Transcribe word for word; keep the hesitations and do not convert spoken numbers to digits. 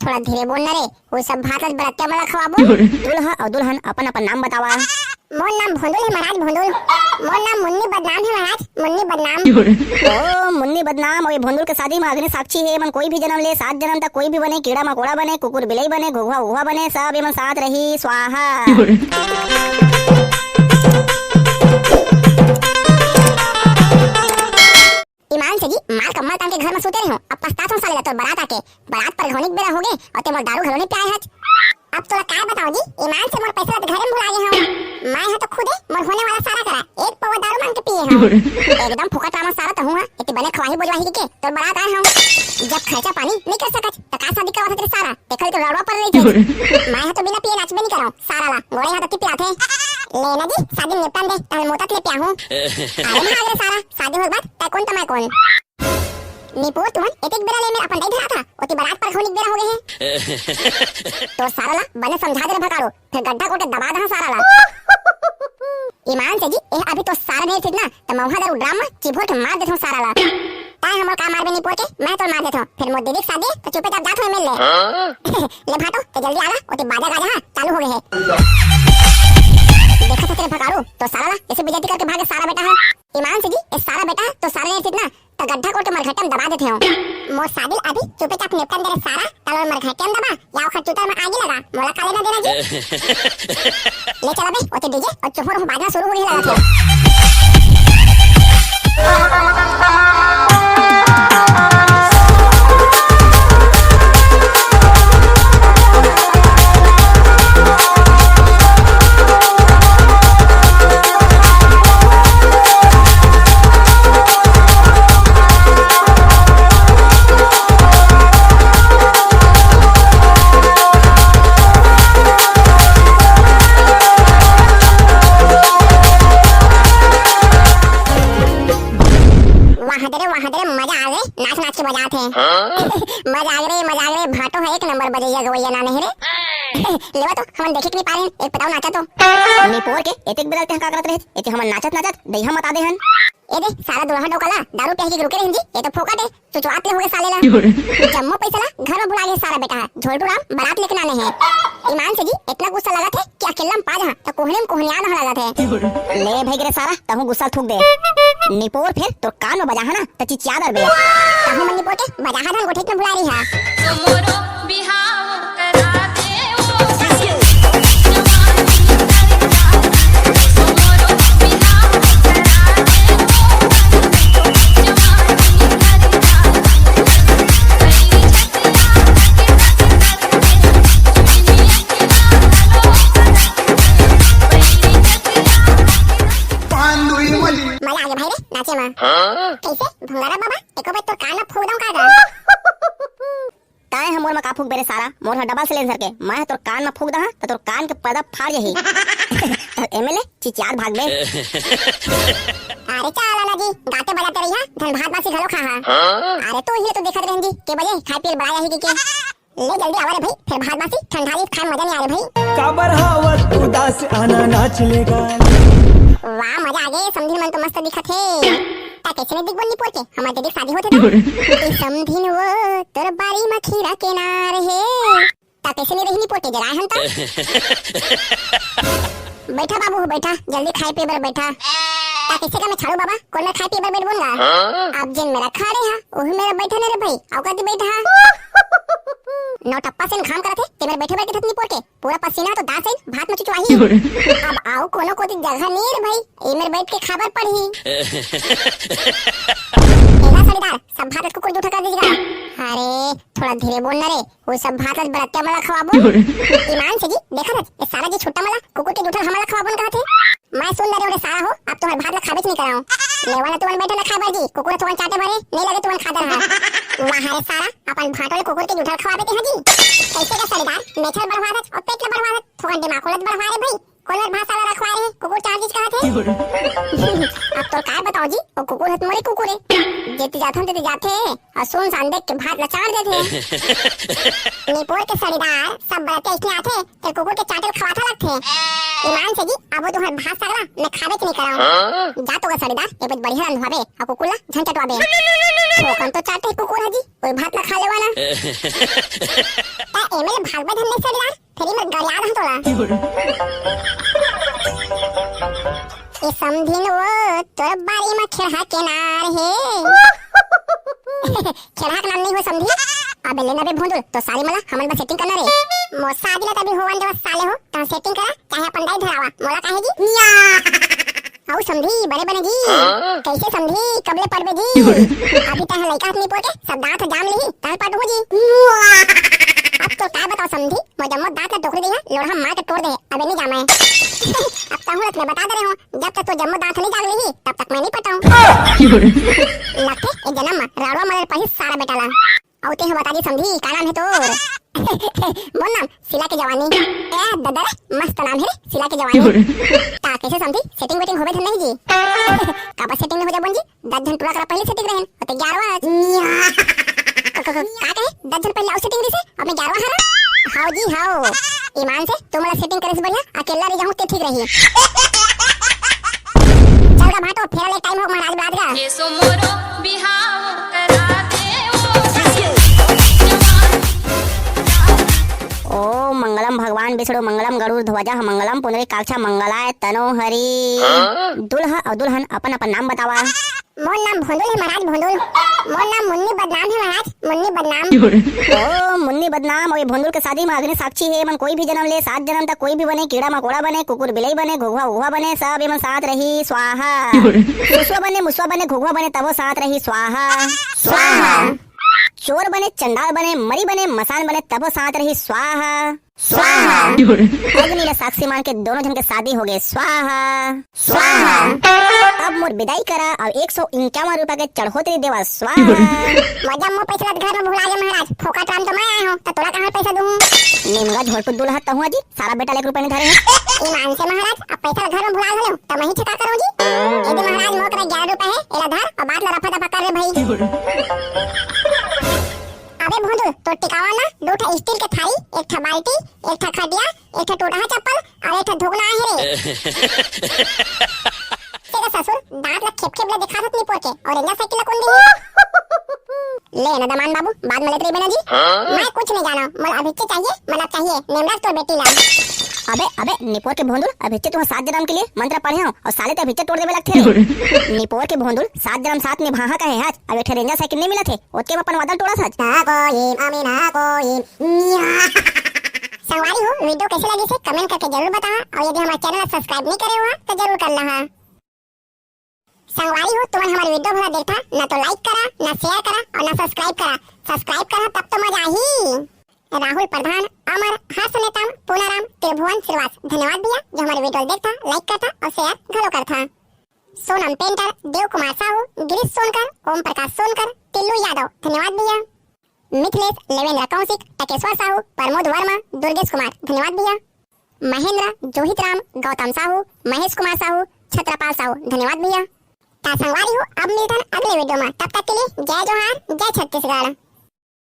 थोड़ा धीरे बोल ना रे, वो सब भात आज बरतिया वाला खवाबो। दूल्हा अउ दुल्हन अपन अपन नाम बतावा। मोर नाम भोंदुल हे महाराज, भोंदुल। मोर नाम मुन्नी बदनाम हे महाराज, मुन्नी बदनाम। ओ मुन्नी बदनाम, अउ ये भोंदुल के शादी में अग्नि साक्षी हे। एमन कोई भी जन्म ले, सात जन्म तक कोई भी बने, कीड़ा मकोड़ा बने, कुकुर बिलई बने, घुघुआ उघुआ बने, सब एमन साथ रही, स्वाहा। ईमान से जी, मार कम्बल तान के घर में सूते रहे हो, अब पछतात हो साले ला तोर बारात आके। बारात परघौनी के बेरा हो गे अउ ते मोर दारू घलो नहीं पियाए हच। अब तोला काय बताओ जी, ईमान से मोर पैसा ला तो घरे में भुला गे हो। मैं ह तो खुदे मोर होने वाला सारा करा एक पौवा दारू मांग के पिए हो। एकदम फुकट रामा सारा तहूं हा, इतनी बने खवाही बोजवाही के तोर बारात आए हो। जब खर्चा पानी नहीं कर सकत, त का शादी करवा तेरे सारा, देखल तो रड़वा पर रही थे। मैं ह तो बिना पिए नाचबे नहीं करो, सारा ला गोड़े हाथ अति पिलाथे। ले ना जी, शादी निपटान दे, तहल मोतत ले पिया हूं। अरे भाग रे सारा, शादी होए के बाद तै कोन त मैं कोन। निपोर तुमन एतेक बेरा ले मेर अपन दाई धरा था, ओती बारात परघौनी के बेरा हो गे हे। तोर सारा ला बने समझा दे रे भकारू, फिर गड्ढा कोड़ के दबा दहा सारा ला। ईमान से जी, एह अभी तो सारा नहीं सीखना, त मौहा दारू ड्राम में चिभोर के मार देथो सारा ला। ताय हमर का मारबे निपोर के, मैं तोर मार देथो, फिर मोर दीदी के शादी त चुपे चाप जात हो मिल ले। ले भाटो, ते जल्दी आला, ओती बाजा गाजा हा चालू हो गे हे। देखा था तेरे भकारू, तो सारा ला ऐसे बेइज्जती करके भागे सारा बेटा है। ईमान से जी, ए सारा बेटा तो सारा नहीं सीखना, त गड्ढा कोड़ के मरघट्टे में दबा देथे हो। मोर शादी ल अभी चुपेचाप निपटन दे रे सारा, तलो मरघट्टे में दबा, या ओखर चूतर में आगी लगा, मोला का लेना देना जी। ले चला बे, ओते डीजे अउ चोहर हो बाजना शुरू हो गई लगा थे। वाह दे रे, वाह दे रे, मजा आ गे, नाच नाच के बजात हे। हाँ? मजा आ गे रे, मजा आ गे रे, भाटो है एक नंबर बजैया गवैया ना नहीं रे। लेवा तो, हमन देखे के नहीं पारे, एक पताऊ नाचा तो। निपोर के, एतेक बेरा ते का करत रहे, एते हमन नाचत नाचत, दहिया मता दे हन। ए दे, सारा दुल्हा डोका ला, दारू पिया के रुके रहिन जी, ये तो फोकट है, चुचवात ले होगे साले ला। जम्मो पैसा ला घर में भुला गे सारा बेटा, झोलटू राम बारात लेके नाने हे। ईमान से जी, इतना गुस्सा लगत हे कि अकेल्ला में पा जहा, त कोहने में कोहनिया ना लगत हे। ले भाई रे सारा, तहूं गुस्सा थूक दे। निपोर फिर तोर कान में बजाहा ना, त चिचिया डरबे। तहूं मन निपोर के बजाहा धन गोठेक में भुला रही हा। मजा आ गया भाई रे नाचे में। हाँ? कैसे भंगारा बाबा, एको बार तोर कान में फूंक दऊं का गा? ताय ह मोर म का फूंकबे रे सारा, मोर ह डबल सिलेंसर के, मैं ह तोर कान म फूंक दहा त तोर कान के पर्दा फाड़ जाही। त एमएलए चिचियात भागबे। अरे चल आना जी, गाते बजाते रहिहा, धन भात बासी घलो खाहा। अरे तू ही तो देखत रहन जी, के बजे खाए पिए बर आही के, के? ले जल्दी आवा रे भाई, फिर भात बासी ठंडा ली खाए मजा नहीं आ रे भाई। काबर हावत उदास आना नाच लेगा। वाह मजा आ गए, समधी मन तो मस्त दिखत हे। ता कैसे नहीं दिख बोल निपोर के, हमार जदी शादी होते ना। ए समधिन वो तोर बारी म खीरा के नार हे। ता कैसे नहीं रही निपोर के जरा हम तो। बैठा बाबू हो बैठा, जल्दी खाए पिए बर बैठा। ता कैसे का मैं छाड़ू बाबा, कौन मैं खाए पिए बर बैठ बोल रहा? अब जिन मेरा खा रहे हा, वही मेरा बैठा ना रे भाई, आओ कदी बैठा। नौ टप्पा से घाम करत हे, ते मेरे बैठे बैठे थक निपोर के। पूरा पसीना तो दांत से भात में चुचवाही। अब आओ कोनो कोती जगह नहीं रे भाई, ए मेरे बैठ के खाबर पड़ी। एला साड़ीदार, सब भात कुकुर जूठा कर दीजिएगा। अरे, थोड़ा धीरे बोल ना रे, वो सब भात आज बरतिया मला खवाबो। ईमान से जी, देखा था, ये सारा जी छुट्टा मला कुकुर के जूठा हमला खवाबो न कहा थे। मैं सुन डरे ओरे सारा हो, अब तुम्हारे भात ला खाबे नहीं कराऊं। लेवा ना तुमन बैठे ना खाए बर जी, कुकुर तुमन चाटे भरे, नहीं लगे तुमन खादर हा। वाह रे सारा, अपन भाटो ले कुकुर के जूठा खवाबे ते हा जी। कैसे का साड़ीदार, मेछल बढ़वा था और पेट ला बढ़वा था, थोड़ा दिमाग खोलत बढ़वा रे भाई। कोलर भाषा वाला रखवा रहे, कुकुर चार चीज कहा थे। अब तो काय बताओ जी, वो कुकुर है तुम्हारे कुकुर है। जे जाथन ते जाथे अउ सुनसान देख के भात ला चाट देथे। निपोर के सड़ीदार, सब बरते अइसने आथे, तेला कुकुर के चाटे ल खवाथा लगथे। ईमान से जी, अबो तुंहर भात साग ला मैं खाबेच नइ करंव। जा तो गा सड़ीदार, ए बत बढ़िया रंधवाबे अउ कुकुर ला झन चटवाबे। थोकन तो चाटे कुकुर ह जी, कोई भात ला खा लेवा ना। त एमे ले भागबे धन ले सड़ीदार, फेर मैं गरिया रहा तोला। ए समधिन वो तोर बारी म खेड़हा के नार हे। खेड़हा के नार नइ हो समधी। अबे ले ना बे भोंदुल, तो सारी मला हमन बस सेटिंग करना रे। मोर शादी ला तभी होवन देवा साले हो, तहां सेटिंग करा, चाहे अपन दाई धरावा, मोला काहे जी? अउ समधी, बने बने जी। हाँ? कइसे समधी, कब ले पटबे जी? अभी तहां लइका हाथ निपोर के, सब दांत जाम लिही, तहां पटहूं जी। अब तो का बताओ समधी, मोर जम्मो दांत ला टोकरी दे हे, लोढ़ा मार के टोर दे हे, अबे नइ जामय। अब तहूं ला मैं बता दे रहे हों, जब तक तोर जम्मो दांत नइ जाग लिही, तब तक मैं नइ पटांव। लगथे ए जनम म राड़वा मरे पड़ही सारा बेटा ला। अउ तें ह बता दे समधी, का नाम हे तोर? मोर नाम सिला के जवानी। ए ददा रे, मस्त नाम हे रे, सिला के जवानी। ता कइसे समधी, सेटिंग वेटिंग होबे धन नहीं जी? काबर सेटिंग नइ हो जाबे जी? दस झन टूरा करा पहली सेटिंग रहेन, अउ तें ग्यारहवाँ हस। क-, क-, क-, का कहे? दस झन पहली अउ सेटिंग रहिसे, अब मैं ग्यारहवाँ हरंव? हव जी, हव। ईमान से, तुमन ला सेटिंग करे से बढ़िया अकेल्ला रह जाहूं, ते ठीक रही। चल गा भांटो, फेरा ले टाइम हो, महाराज बलात गा। एसो मोरो बिहाव करा दे ओ। ओम मंगलम भगवान विष्णु मंगलम गरुड़ ध्वजा मंगलम पुंडरीकाक्ष मंगलाय तनो हरि। हाँ? दूल्हा अउ दुल्हन अपन अपन नाम बतावा। मोर नाम भोंदुल हे महाराज, भोंदुल। मोर नाम मुन्नी बदनाम हे महाराज, मुन्नी बदनाम। ओ मुन्नी बदनाम, अउ ये भोंदुल के शादी म अग्नि साक्षी हे। एमन कोई भी जनम ले, सात जनम तक कोई भी बने, कीड़ा मकोड़ा बने, कुकुर बिलई बने, घुघुआ उघुआ बने, सब एमन साथ रही स्वाहा। सुसुआ बने, मुसुआ बने, घुघुआ बने, तभो साथ रही स्वाहा। स्वाहा। चोर बने, चंडाल बने, मरी बने, मसान बने, तभो साथ रही स्वाहा। स्वाहा। अग्नि ला साक्षी मान के दोनों झन के शादी होगे। स्वाहा। स्वाहा। अब मोर बिदाई करा अउ एक सौ इक्यावन रुपया के चढ़ोतरी देवा। स्वाहा। मोर जम्मो पैसा ला घर म भुला गे महाराज, फोकट राम तो मैं आए हों, त तोला कहां पैसा दूं? निमगा झोलटू दूल्हा तहूं जी, सारा बेटा ला एक रुपया नइ धरे हे। ईमान से महाराज, अब पैसा ला घर म भुला गेलेव, त मैं ही छका करंव जी। ए दे महाराज, मोर करा ग्यारह रुपया हे, एला धर, अउ बात ला रफा दफा कर रे भाई। अबे भोंदू, तोर टिकावा ला दू ठा स्टील के थारी, एक ठा बाल्टी, एक ठा खटिया, एक ठा टूटहा चप्पल अउ एक ठा धुकना आहे रे। तेरा ससुर दांत ला खेप खेप ले दिखा सकत निपोर के, अउ रेंजर साइकिल ला कोन दिही? ले ना दमान बाबू, बाद में लेत रहिबे ना जी। हाँ? मैं कुछ नहीं जाना, मोला अभिच्चे चाहिए, मतलब चाहिए, नेमराज तोर बेटी ला। अबे, अबे, निपोर के भोंदुल, अभिच्चे तुहा सात जन्म के लिए मंत्र पढ़े हो अउ साले ते अभिच्चे तोड़ देवे लगथे रे। निपोर के भोंदुल, सात जन्म साथ निभाहा कहे हच, अब एक ठे रेंजर साइकिल नहीं मिलत हे, ओतके म अपन वादल टोड़त हच। ना कोई, अमी ना कोई। संगवारी हो, वीडियो कइसे लगिस हे, कमेंट करके जरूर बताहा, अउ यदि हमर चैनल ला सब्सक्राइब नहीं करे हो, तो जरूर कर लहा। संगवारी हो, तुमन हमर वीडियो भला देखथा, ना तो लाइक करा, ना शेयर करा अउ ना सब्सक्राइब करा। सब्सक्राइब करा तब तो मजा आही। राहुल प्रधान, अमर, हर्ष नेतम, पूनाराम, त्रिभुवन श्रीवास, धन्यवाद भैया जो हमर वीडियो देखथा, लाइक करथा अउ शेयर घलो करथा। सोनम पेंटर, देव कुमार साहू, गिरीश सोनकर, ओम प्रकाश सोनकर, टिल्लू यादव, धन्यवाद भैया। मिथिलेश, लेवेंद्र कौशिक, टकेश्वर साहू, प्रमोद वर्मा, दुर्गेश कुमार, धन्यवाद भैया। महेंद्र, जोहित राम, गौतम साहू, महेश कुमार साहू, छत्रपाल साहू, धन्यवाद भैया। ता संगवारी हो, अब मिलथन अगले वीडियो में, तब तक के लिए जय जोहार, जय छत्तीसगढ़।